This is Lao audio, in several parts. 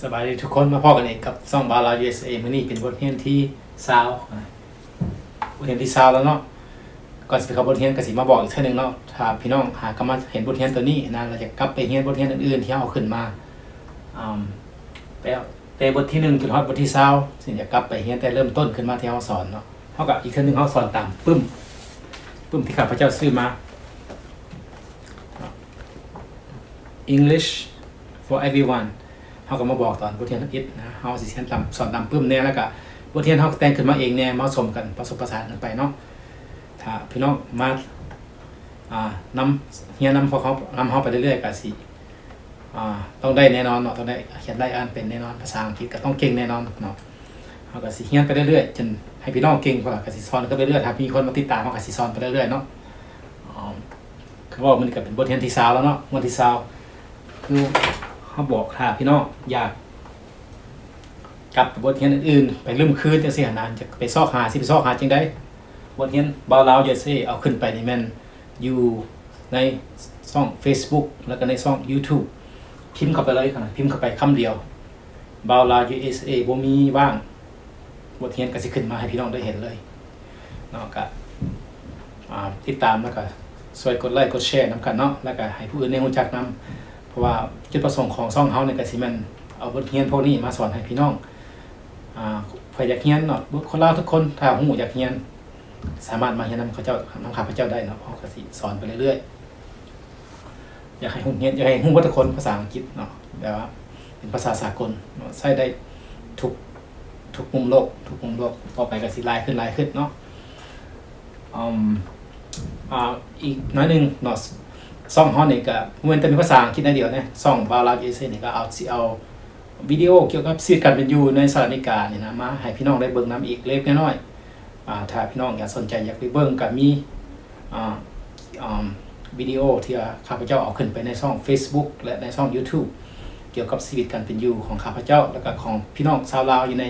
ສະບາຍດີທຸກຄົນ, ມາພໍ້ກັນອີກກັບຊ່ອງບ່າວລາວ ຢູເອສເອ. ມື້ນີ້ເປັນບົດຮຽນທີຊາວ ອ່າ ບົດຮຽນທີຊາວແລ້ວເນາະ. ກ່ອນຊິໄປເຂົ້າບົດຮຽນ ກໍຊິມາບອກອີກເທື່ອໜຶ່ງເນາະ, ຖ້າພີ່ນ້ອງຫາກກັບມາເຫັນບົດຮຽນໂຕນີ້ນະ ແລ້ວຢາກກັບໄປຮຽນບົດຮຽນອື່ນໆທີ່ເຮົາເອົາຂຶ້ນມາ ອາ ແຕ່ ແຕ່ບົດທີໜຶ່ງຈົນຮອດບົດທີຊາວ ຊິຢາກກັບໄປຮຽນແຕ່ເລີ່ມຕົ້ນຂຶ້ນມາທີ່ເຮົາສອນເນາະ. ເຮົາກໍອີກເທື່ອໜຶ່ງ ເຮົາສອນຕາມປຶ້ມ ປຶ້ມທີ່ຂ້າພະເຈົ້າຊື້ມາ English for everyone. ເຮົາກໍມາບອກຕອນບົດຮຽນທຳອິດນະ, ເຮົາຊິຮຽນຕາມ ສອນຕາມປຶ້ມແດ່ ແລ້ວກະບົດຮຽນເຮົາແຕ່ງຂຶ້ນມາເອງແດ່ ມາສົມກັນ ປະສົມປະສານກັນໄປເນາະ. ຖ້າພີ່ນ້ອງມາ ອ່າ ນຳ ຮຽນນຳພວກເຮົາ ນຳເຮົາໄປເລື້ອຍໆ ກະຊິ ອ່າ ຕ້ອງໄດ້ແນ່ນອນເນາະ, ຕ້ອງໄດ້ ຂຽນໄດ້ ອ່ານເປັນແນ່ນອນ, ພາສາອັງກິດກໍຕ້ອງເກັ່ງແນ່ນອນເນາະ. ເຮົາກໍຊິຮຽນໄປເລື້ອຍໆ ຈົນໃຫ້ພີ່ນ້ອງເກັ່ງພຸ້ນລະ, ກໍຊິສອນໄປເລື້ອຍໆ. ຖ້າມີຄົນມາຕິດຕາມ ເຮົາກໍຊິສອນໄປເລື້ອຍໆເນາະ. ອາ ຄືເວົ້າ ມັນກໍເປັນບົດຮຽນທີຊາວແລ້ວເນາະ, ວັນທີຊາວ ຄືເຮົາບອກ ຖ້າພີ່ນ້ອງຢາກກັບໄປບົດຮຽນອື່ນໆ ໄປລືມຄືນຈັ່ງຊີ້ຫັ້ນນະ, ຈະໄປຊອກຫາ ຊິໄປຊອກຫາຈັ່ງໃດ? ບົດຮຽນບ່າວລາວ ຢູເອສເອ ເອົາຂຶ້ນໄປນີ້ແມ່ນຢູ່ໃນຊ່ອງເຟສບຸກ ແລ້ວກໍໃນຊ່ອງຢູທູບ, ພິມເຂົ້າໄປເລີຍ, ພິມເຂົ້າໄປຄຳດຽວ ບ່າວລາວ ຢູເອສເອ ບໍ່ມີວ່າງ, ບົດຮຽນກໍຊິຂຶ້ນມາໃຫ້ພີ່ນ້ອງໄດ້ເຫັນເລີຍເນາະ. ກໍ ອ່າ ຕິດຕາມ ແລ້ວກໍຊ່ວຍກົດໄລກົດແຊນຳກັນເນາະ, ແລ້ວກໍໃຫ້ຜູ້ອື່ນໄດ້ຮູ້ຈັກນຳ, ເພາະວ່າຈຸດປະສົງຂອງຊ່ອງເຮົານີ້ກໍຊິແມ່ນເອົາບົດຮຽນພວກນີ້ມາສອນໃຫ້ພີ່ນ້ອງ ອ່າ ໃຜຢາກຮຽນເນາະ, ຄົນລາວທຸກຄົນ ຖ້າຮູ້ຢາກຮຽນ ສາມາດມາຮຽນນຳເຂົາເຈົ້າ ນຳຂ້າພະເຈົ້າໄດ້ເນາະ, ເຮົາກໍຊິສອນໄປເລື້ອຍໆ. ຢາກໃຫ້ຮູ້ຮຽນ ຢາກໃຫ້ຮູ້ໝົດທຸກຄົນ ພາສາອັງກິດເນາະ, ແບບວ່າເປັນພາສາສາກົນເນາະ, ໃຊ້ໄດ້ທຸກ ທຸກມຸມໂລກ ທຸກມຸມໂລກ. ຕໍ່ໄປກໍຊິຫຼາຍຂຶ້ນ ຫຼາຍຂຶ້ນເນາະ. ອືມ ອ່າ ອີກໜ້ອຍໜຶ່ງເນາະ, ຊ່ອງເຮົານີ້ກໍບໍ່ແມ່ນແຕ່ມີພາສາອັງກິດໜ້ອຍດຽວເດ້, ຊ່ອງບ່າວລາວ ຢູເອສເອ ນີ້ກໍເອົາ ຊິເອົາວິດີໂອກ່ຽວກັບຊີວິດການເປັນຢູ່ໃນສະຫະລັດອາເມລິການີ້ນະ ມາໃຫ້ພີ່ນ້ອງໄດ້ເບິ່ງນຳອີກເລັກໆນ້ອຍໆ. ອ່າ ຖ້າພີ່ນ້ອງຢາກ ສົນໃຈຢາກໄປເບິ່ງ ກໍມີ ອ່າ ອ່າ ວິດີໂອທີ່ວ່າຂ້າພະເຈົ້າເອົາຂຶ້ນໄປໃນຊ່ອງເຟສບຸກ ແລະ ໃນຊ່ອງຢູທູບ ກ່ຽວກັບຊີວິດການເປັນຢູ່ຂອງຂ້າພະເຈົ້າ ແລ້ວກໍຂອງພີ່ນ້ອງຊາວລາວຢູ່ໃນ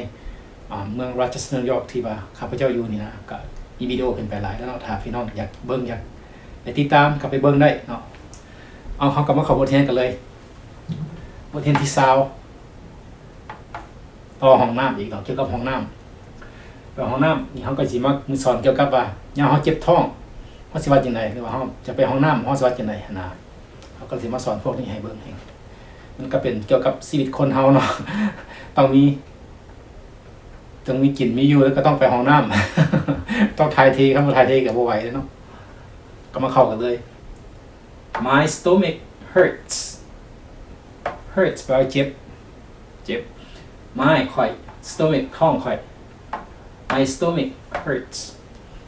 ອ່າ ເມືອງໂຣເຈສເຕີ ນິວຢອກ ທີ່ວ່າຂ້າພະເຈົ້າຢູ່ນີ້ນະ, ກໍມີວິດີໂອຂຶ້ນໄປຫຼາຍແລ້ວເນາະ. ຖ້າພີ່ນ້ອງຢາກເບິ່ງ ຢາກໄດ້ຕິດຕາມ ກໍໄປເບິ່ງໄດ້ເນາະ. ເອົາ ເຮົາກໍມາເຂົ້າບົດຮຽນກັນເລີຍ. ບົດຮຽນທີຊາວ ຕໍ່ຫ້ອງນ້ຳອີກເນາະ, ກ່ຽວກັບຫ້ອງນ້ຳ. ແລ້ວຫ້ອງນ້ຳນີ້ ເຮົາກໍຊິມາສອນກ່ຽວກັບວ່າ ຍາມເຮົາເຈັບທ້ອງ ເຮົາຊິວ່າຈັ່ງໃດ, ຫຼືວ່າເຮົາຈະໄປຫ້ອງນ້ຳ ເຮົາຊິວ່າຈັ່ງໃດຫັ້ນນະ. ເຮົາກໍຊິມາສອນພວກນີ້ໃຫ້ເບິ່ງ. ມັນກໍເປັນກ່ຽວກັບຊີວິດຄົນເຮົາເນາະ, ຕ້ອງມີ ຕ້ອງມີກິນມີຢູ່ ແລ້ວກໍຕ້ອງໄປຫ້ອງນ້ຳ, ຕ້ອງຖ່າຍເທ, ຄັນບໍ່ຖ່າຍເທກໍບໍ່ໄຫວເດ້ເນາະ. ກໍມາເຂົ້າກັນເລີຍ. My stomach hurts. Hurts ແປວ່າເຈັບ, ເຈັບ. My ຂ້ອຍ, stomach ທ້ອງຂ້ອຍ. My stomach hurts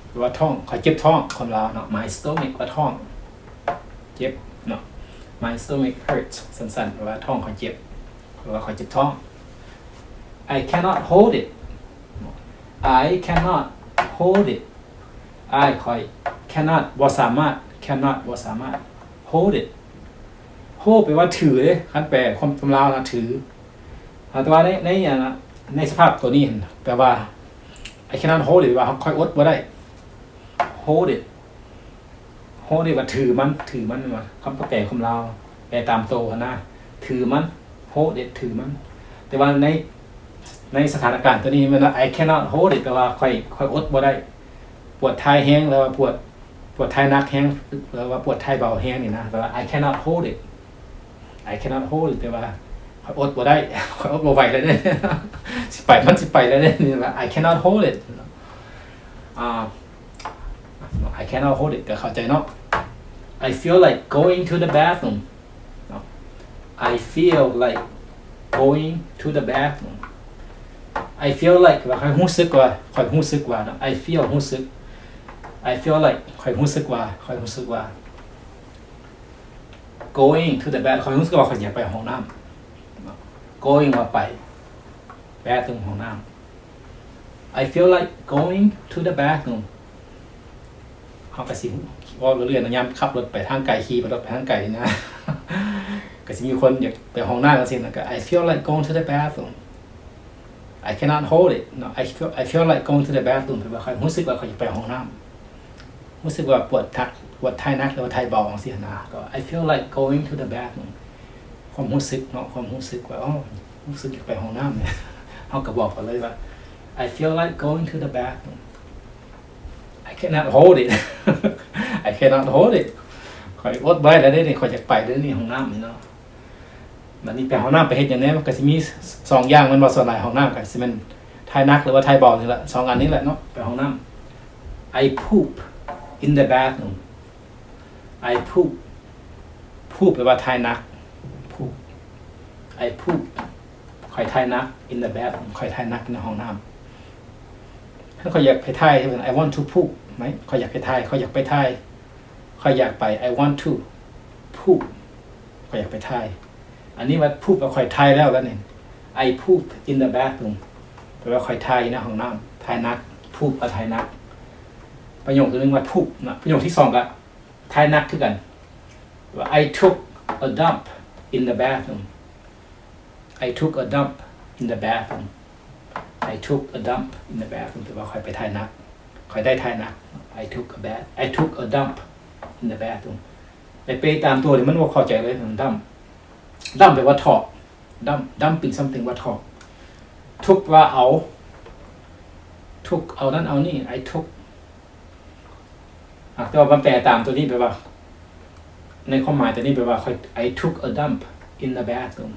ແປວ່າທ້ອງ, ຂ້ອຍເຈັບທ້ອງ, ຄົນລາວເນາະ. My stomach ວ່າທ້ອງ, ເຈັບເນາະ. My stomach hurts ສັ້ນໆ ແປວ່າທ້ອງຂ້ອຍເຈັບ ຫຼືວ່າຂ້ອຍເຈັບທ້ອງ. I cannot hold it. I cannot hold it. I ຂ້ອຍ cannot ບໍ່ສາມາດ, cannot ບໍ່ສາມາດ. Hold it. Hold ແປວ່າຖືເດ້, ຄັນແປຄວາມ ຄວາມລາວນະ ຖື. ອ່າ ແຕ່ວ່າໃນ ໃນ ອັນ ໃນສະພາບໂຕນີ້ຫັ້ນ ແປວ່າ I cannot hold it ແປວ່າຂ້ອຍອົດບໍ່ໄດ້. Hold it. Hold it ວ່າຖືມັນ, ຖືມັນວ່າ ຄຳແປຄວາມລາວ ແປຕາມໂຕຫັ້ນນະ ຖືມັນ. Hold it ຖືມັນ. ແຕ່ວ່າໃນ ໃນສະຖານະການໂຕນີ້ແມ່ນວ່າ I cannot hold it ແປວ່າຂ້ອຍ ຂ້ອຍອົດບໍ່ໄດ້, ປວດທ້າຍແຮງ ຫຼືວ່າປວດ ປວດທ້າຍໜັກແຮງ ຫຼືວ່າປວດທ້າຍເບົາແຮງນີ້ນະ, ແປວ່າ I cannot hold it. I cannot hold it ແປວ່າຂ້ອຍອົດບໍ່ໄດ້, ຂ້ອຍອົດບໍ່ໄຫວແລ້ວເດ້, ຊິໄປ ມັນຊິໄປແລ້ວເດ້, ນີ້ວ່າ I cannot hold it. ອ່າ I cannot hold it ກໍເຂົ້າໃຈເນາະ. I feel like going to the bathroom ເນາະ. I feel like going to the bathroom. I feel like ວ່າຂ້ອຍຮູ້ສຶກວ່າ, ຂ້ອຍຮູ້ສຶກວ່າເນາະ. I feel ຮູ້ສຶກ. I feel like ຂ້ອຍຮູ້ສຶກວ່າ, ຂ້ອຍຮູ້ສຶກວ່າ going to the bath ຂ້ອຍຮູ້ສຶກວ່າຂ້ອຍຢາກໄປຫ້ອງນ້ຳເນາະ. Going ວ່າໄປ, bathroom ຫ້ອງນ້ຳ. I feel like going to the bathroom. ເຮົາກໍຊິເວົ້າເລື້ອຍໆເນາະ, ຍາມຂັບລົດໄປທາງໄກ, ຂີ່ລົດໄປທາງໄກນີ້ນະ, ກໍຊິມີຄົນຢາກໄປຫ້ອງນ້ຳຈັ່ງຊີ້ນະ, ກໍ I feel like going to the bathroom. I cannot hold it ເນາະ. I feel, I feel like going to the bathroom ແປວ່າຂ້ອຍຮູ້ສຶກວ່າຂ້ອຍຢາກໄປຫ້ອງນ້ຳ, ຮູ້ສຶກວ່າປວດທັກ ປວດທ້າຍໜັກ ຫຼືວ່າທ້າຍເບົາຈັ່ງຊີ້ນະ, ກໍ I feel like going to the bathroom. ຄວາມຮູ້ສຶກເນາະ, ຄວາມຮູ້ສຶກວ່າ ອໍ ຮູ້ສຶກຢາກໄປຫ້ອງນ້ຳ ເຮົາກໍບອກເຂົາເລີຍວ່າ I feel like going to the bathroom. I cannot hold it. I cannot hold it. ຂ້ອຍອົດບໍ່ໄດ້ແລ້ວເດ້ນີ້ ຂ້ອຍຢາກໄປເດ້ນີ້ ຫ້ອງນ້ຳນີ້ເນາະ. ບັດນີ້ໄປຫ້ອງນ້ຳໄປເຮັດຫຍັງແດ່? ມັນກໍຊິມີສອງຢ່າງແມ່ນບໍ່? ສ່ວນຫຼາຍຫ້ອງນ້ຳກໍຊິແມ່ນຖ່າຍໜັກ ຫຼືວ່າຖ່າຍເບົານີ້ແຫຼະ ສອງອັນນີ້ແຫຼະເນາະ ໄປຫ້ອງນ້ຳ. I poop in the bathroom. I poop. Poop ແປວ່າຖ່າຍໜັກ. Poop. I poop. ຂ້ອຍຖ່າຍໜັກ in the bathroom. ຂ້ອຍຖ່າຍໜັກໃນຫ້ອງນ້ຳ. ຄັນຂ້ອຍຢາກໄປຖ່າຍ I want to poop ໄໝ? ຂ້ອຍຢາກໄປຖ່າຍ ຂ້ອຍຢາກໄປຖ່າຍ ຂ້ອຍຢາກໄປ I want to poop. ຂ້ອຍຢາກໄປຖ່າຍ. ອັນນີ້ວ່າ poop ວ່າຂ້ອຍຖ່າຍແລ້ວ ແລ້ວນີ້ I poop in the bathroom ແປວ່າຂ້ອຍຖ່າຍຢູ່ໃນຫ້ອງນ້ຳ ຖ່າຍໜັກ. Poop ວ່າຖ່າຍໜັກ. ປະໂຫຍກທີໜຶ່ງວ່າ poop ນະ ປະໂຫຍກທີສອງກໍຖ່າຍໜັກຄືກັນ ວ່າ I took a dump in the bathroom. I took a dump in the bathroom. I took a dump in the bathroom ແປວ່າຂ້ອຍໄປຖ່າຍໜັກ ຂ້ອຍໄດ້ຖ່າຍໜັກ. I took a bath I took a dump in the bathroom. ໄປເປຕາມຕົວນີ້ມັນບໍ່ເຂົ້າໃຈເລີຍ. Dump dump ແປວ່າຖອກ. Dump dumping something ວ່າຖອກ. Took ວ່າເອົາ took ເອົານັ້ນເອົານີ້. I took ອາ ແຕ່ວ່າມັນແປຕາມຕົວນີ້ແປວ່າ ໃນຄວາມໝາຍຕົວນີ້ແປວ່າ ຂ້ອຍ I took a dump in the bathroom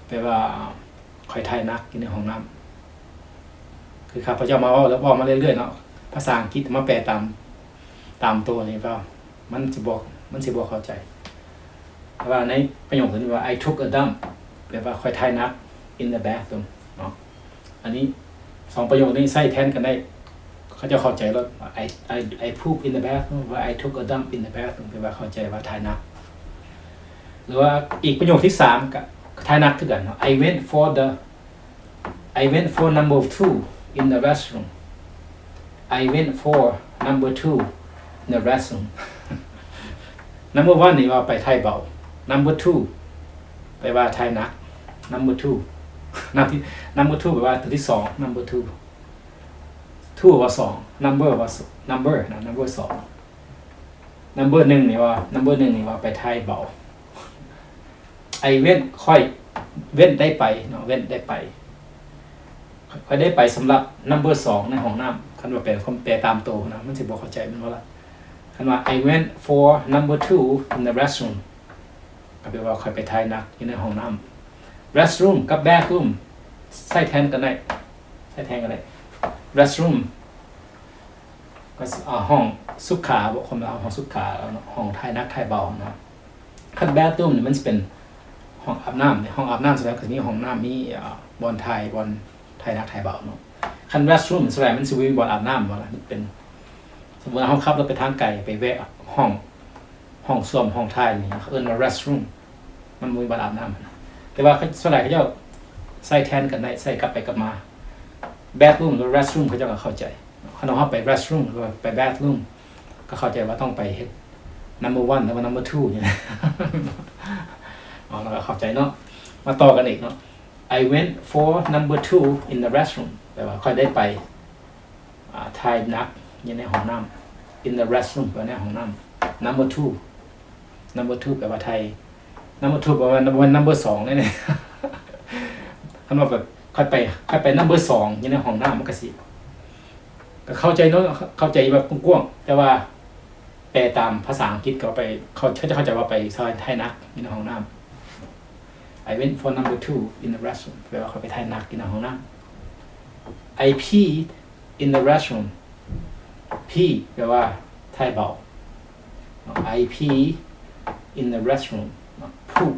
ແປວ່າຂ້ອຍຖ່າຍໜັກຢູ່ໃນຫ້ອງນ້ຳ. ຄືຂ້າພະເຈົ້າມາເວົ້າແລ້ວເວົ້າມາເລື້ອຍໆເນາະ ພາສາອັງກິດມາແປຕາມ ຕາມໂຕນີ້ກໍ ມັນຊິບໍ່ ມັນຊິບໍ່ເຂົ້າໃຈ. ແຕ່ວ່າໃນປະໂຫຍກຕົວນີ້ວ່າ I took a dump ແປວ່າຂ້ອຍຖ່າຍໜັກ in the bathroom ເນາະ. ອັນນີ້ສອງປະໂຫຍກນີ້ໃຊ້ແທນກັນໄດ້ ເຂົາເຈົ້າເຂົ້າໃຈໂລດ. I I I poop in the bathroom ຫຼືວ່າ I took a dump in the bathroom ແປວ່າເຂົ້າໃຈວ່າຖ່າຍໜັກ. ຫຼືວ່າອີກປະໂຫຍກທີສາມກໍຖ່າຍໜັກຄືກັນເນາະ. I went for the I went for number two in the restroom. I went for number two in the restroom. Number one ນີ້ວ່າໄປຖ່າຍເບົາ. Number two ແປວ່າຖ່າຍໜັກ. Number two number two ແປວ່າຕົວທີສອງ. Number two two ວ່າສອງ. Number ວ່າ number ນະ number ສອງ. Number ໜຶ່ງນີ້ວ່າ number ໜຶ່ງນີ້ວ່າໄປຖ່າຍເບົາ. I went ຂ້ອຍ went ໄດ້ໄປເນາະ went ໄດ້ໄປ. ຂ້ອຍໄດ້ໄປສຳລັບ number ສອງໃນຫ້ອງນ້ຳ. ຄັນວ່າແປ ຄວາມແປຕາມໂຕນະ ມັນຊິບໍ່ເຂົ້າໃຈແມ່ນບໍ່ລະ? ຄັນວ່າ I went for number two in the restroom ກໍແປວ່າຂ້ອຍໄປຖ່າຍໜັກຢູ່ໃນຫ້ອງນ້ຳ. Restroom ກັບ bathroom ໃຊ້ແທນກັນໄດ້ ໃຊ້ແທນກັນໄດ້. Restroom ກໍ ອາ ຫ້ອງສຸຂາ ບາງຄົນເອີ້ນຫ້ອງສຸຂາເນາະ ຫ້ອງຖ່າຍໜັກຖ່າຍເບົາເນາະ. ຄັນ bathroom ນີ້ມັນຊິເປັນຫ້ອງອາບນ້ຳ. ໃນຫ້ອງອາບນ້ຳສ່ວນໃຫຍ່ກໍຊິມີຫ້ອງນ້ຳ ມີ ອາ ບ່ອນຖ່າຍ ບ່ອນຖ່າຍໜັກຖ່າຍເບົາເນາະ. ຄັນ restroom ສ່ວນໃຫຍ່ມັນຊິບໍ່ມີບ່ອນອາບນ້ຳ ມັນເປັນ ສົມມຸດວ່າເຮົາຂັບລົດໄປທາງໄກ ໄປແວະຫ້ອງ ຫ້ອງສ້ວມ ຫ້ອງຖ່າຍນີ້ ເຂົາເອີ້ນວ່າ restroom ມັນບໍ່ມີບ່ອນອາບນ້ຳ. ແຕ່ວ່າສ່ວນຫຼາຍເຂົາເຈົ້າໃຊ້ແທນກັນໄດ້ ໃຊ້ກັບໄປກັບມາ. Bathroom ກັບ restroom ເຂົາເຈົ້າກໍເຂົ້າໃຈ. ຄັນເຮົາໄປ restroom ຫຼືວ່າໄປ bathroom ກໍເຂົ້າໃຈວ່າຕ້ອງໄປເຮັດ number one ຫຼືວ່າ number two ນີ້ນະ. ເອົາ ລະກໍເຂົ້າໃຈເນາະ. ມາຕໍ່ກັນອີກເນາະ. I went for number two in the restroom ແປວ່າຂ້ອຍໄດ້ໄປ ອາ ຖ່າຍໜັກຢູ່ໃນຫ້ອງນ້ຳ. In the restroom ແປວ່າໃນຫ້ອງນ້ຳ. Number two number two ແປວ່າຖ່າຍ number two ແປວ່າ number one number ສອງ ແນວນີ້. ຄັນວ່າແບບຂ້ອຍໄປ ຂ້ອຍໄປ number ສອງ ຢູ່ໃນຫ້ອງນ້ຳ ມັນກໍຊິ ກໍເຂົ້າໃຈເນາະ ເຂົ້າໃຈແບບກວ້າງໆ ແຕ່ວ່າແປຕາມພາສາອັງກິດກໍໄປ ເຂົາ ເຂົາຈະເຂົ້າໃຈວ່າໄປຖ່າຍໜັກຢູ່ໃນຫ້ອງນ້ຳ. I went for number two in the restroom ແປວ່າຂ້ອຍໄປຖ່າຍໜັກຢູ່ໃນຫ້ອງນ້ຳ. I peed in the restroom. Pee ແປວ່າຖ່າຍເບົາ. I pee in the restroom. Poop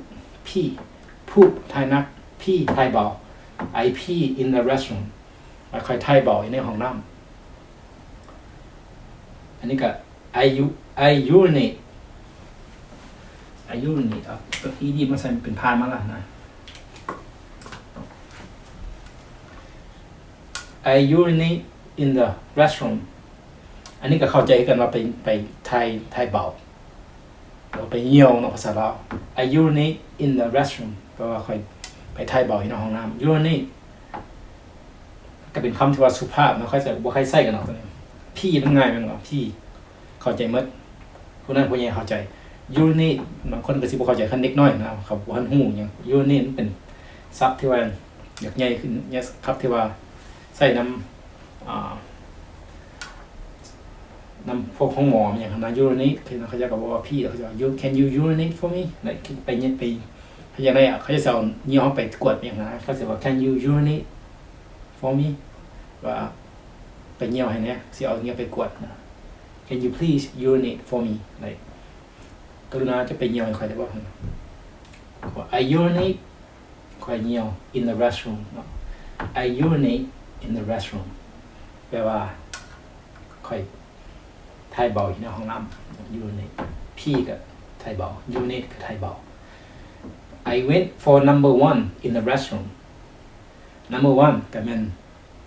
pee poop ຖ່າຍໜັກ pee ຖ່າຍເບົາ. I pee in the restroom ວ່າຂ້ອຍຖ່າຍເບົາຢູ່ໃນຫ້ອງນ້ຳ. ອັນນີ້ກໍ I u I urinate. I urinate ເອົາ ed ມາໃສ່ ມັນເປັນຜ່ານມາລະນະ. I urinate in the restroom. ອັນນີ້ກໍເຂົ້າໃຈຄືກັນວ່າໄປ ໄປຖ່າຍ ຖ່າຍເບົາ ຫຼືວ່າໄປຍ່ຽວເນາະ ພາສາລາວ. I urinate in the restroom ແປວ່າຂ້ອຍໄປຖ່າຍເບົາຢູ່ໃນຫ້ອງນ້ຳ. Urinate ກໍເປັນຄຳທີ່ວ່າສຸພາບເນາະ ຂ້ອຍຈະບໍ່ຄ່ອຍໃຊ້ກັນເນາະ ໂຕນີ້. Pee ມັນງ່າຍແມ່ນບໍ່? Pee ເຂົ້າໃຈໝົດ ຜູ້ນ້ອຍຜູ້ໃຫຍ່ເຂົ້າໃຈ. Urinate ບາງຄົນກໍຊິບໍ່ເຂົ້າໃຈ ຄັນເດັກນ້ອຍນະ ເຂົາບໍ່ທັນຮູ້ຫຍັງ. Urinate ມັນເປັນ ສັບທີ່ວ່າຢາກໃຫຍ່ຂຶ້ນ ສັບທີ່ວ່າໃຊ້ນຳ ອ່າ ນຳພວກໂຮງໝໍຫຍັງຫັ້ນນະ urinate ເຂົາເຈົ້າກໍບໍ່ວ່າ pee ເຂົາເຈົ້າວ່າ can you urinate for me ໄດ້ໄປເຫຍ ໄປ ເຂົາຢາກໄດ້ ເຂົາເຈົ້າຊິເອົາເຫຍື້ອເຮົາໄປກວດຫຍັງຫັ້ນນະ ເຂົາຊິວ່າ can you urinate for me ວ່າໄປເຫຍື້ອໃຫ້ແດ່ ຊິເອົາເຫຍື້ອໄປກວດນະ can you please urinate for me ໄດ້ ກະລຸນາຈະໄປເຫຍື້ອໃຫ້ຂ້ອຍໄດ້ບໍ່ I urinate ຂ້ອຍເຫຍື້ອ in the restroom ເນາະ I urinate in the restroom ແປວ່າຂ້ອຍຖ່າຍເບົາຢູ່ໃນຫ້ອງນ້ຳ urinate pee ກະຖ່າຍເບົາ urinate ກະຖ່າຍເບົາ I went for number one in the restroom number one ກະແມ່ນ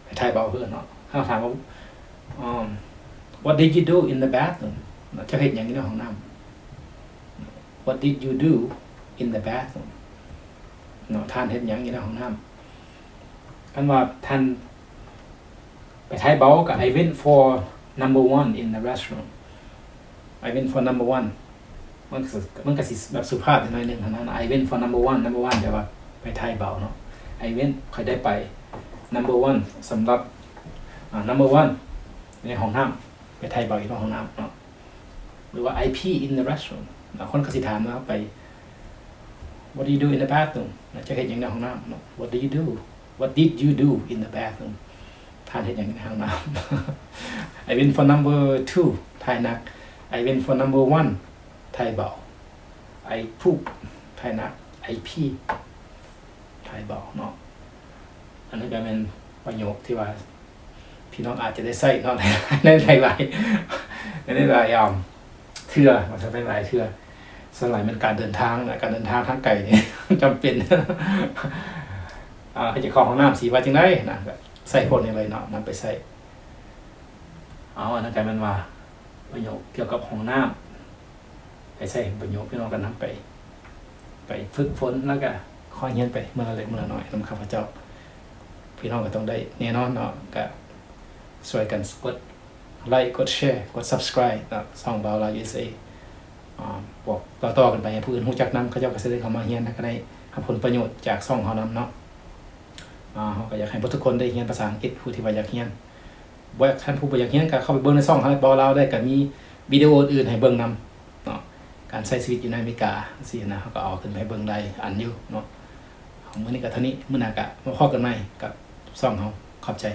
ໄປຖ່າຍເບົາຄືກັນເນາະ ເຮົາຖາມວ່າ what did you do in the bathroom ເຈົ້າເຮັດຫຍັງຢູ່ໃນຫ້ອງນ້ຳ What did you do in the bathroom ເນາະ ທ່ານເຮັດຫຍັງຢູ່ໃນຫ້ອງນ້ຳ ຄັນວ່າທ່ານໄປຖ່າຍເບົາກະ I went for number one in the restroom I went for number one ມັນກະ ມັນກະຊິແບບສຸພາບໜ້ອຍໜຶ່ງຫັ້ນນະ I went for number one number one ແປວ່າໄປຖ່າຍເບົາເນາະ I went ຂ້ອຍໄດ້ໄປ number one ສຳລັບ number one ໃນຫ້ອງນ້ຳ ໄປຖ່າຍເບົາຢູ່ໃນຫ້ອງນ້ຳເນາະ ຫຼືວ່າ I pee in the restroom ບາງຄົນກະຊິຖາມວ່າໄປ What do you do in the bathroom ເຈົ້າເຮັດຫຍັງໃນຫ້ອງນ້ຳເນາະ What do you do What did you do in the bathroom ທ່ານເຮັດຫຍັງໃນຫ້ອງນ້ຳ I went for number two ຖ່າຍໜັກ I went for number one ຖ່າຍເບົາ I poop ຖ່າຍໜັກ I pee ຖ່າຍເບົາເນາະ ອັນນັ້ນກະແມ່ນປະໂຫຍກທີ່ວ່າ ພີ່ນ້ອງອາດຈະໄດ້ໃຊ້ເນາະ ໃນຫຼາຍໆ ໃນຫຼາຍໆ ເທື່ອ ວ່າຊັ້ນ ໃນຫຼາຍເທື່ອ ສ່ວນຫຼາຍແມ່ນການເດີນທາງ ການເດີນທາງທາງໄກນີ້ ຈຳເປັນ ເຮົາຈະເຂົ້າຫ້ອງນ້ຳຊິວ່າຈັ່ງໃດນະ ໃຊ້ພວກນີ້ເລີຍເນາະ ນຳໄປໃຊ້ ເອົາ ອັນນັ້ນກະແມ່ນວ່າ ປະໂຫຍກກ່ຽວກັບຫ້ອງນ້ຳ ໄປໃຊ້ໃຫ້ເປັນປະໂຫຍດ ພີ່ນ້ອງກະນຳໄປ ໄປຝຶກຝົນ ແລ້ວກະຄ່ອຍຮຽນໄປມື້ລະເລັກມື້ລະນ້ອຍນຳຂ້າພະເຈົ້າ ພີ່ນ້ອງກະຕ້ອງໄດ້ແນ່ນອນເນາະ ກະຊ່ວຍກັນກົດໄລ ກົດແຊ ກົດ subscribe ເນາະ ຊ່ອງບ່າວລາວ USA ອາ ບອກຕໍ່ໆກັນໄປໃຫ້ຜູ້ອື່ນຮູ້ຈັກນຳ ເຂົາເຈົ້າກະຊິໄດ້ເຂົ້າມາຮຽນ ແລ້ວກະໄດ້ຮັບຜົນປະໂຫຍດຈາກຊ່ອງເຮົານຳເນາະ ອາ ເຮົາກະຢາກໃຫ້ເບິດທຸກຄົນໄດ້ຮຽນພາສາອັງກິດ ຜູ້ທີ່ວ່າຢາກຮຽນ ບໍ່ ຄັນຜູ້ບໍ່ຢາກຮຽນກະເຂົ້າໄປເບິ່ງໃນຊ່ອງເຮົາ ບ່າວລາວ ໄດ້ ກະມີວິດີໂອອື່ນໃຫ້ເບິ່ງນຳເນາະ ການໃຊ້ຊີວິດຢູ່ໃນອາເມລິກາ ຈັ່ງຊີ້ນະ ເຮົາກະເອົາຂຶ້ນໄປເບິ່ງຫຼາຍອັນຢູ່ເນາະ ມື້ນີ້ກະເທົ່ານີ້ ມື້ໜ້າກະມາພໍ້ກັນໃໝ່ກັບຊ່ອງເຮົາ ຂອບໃຈ.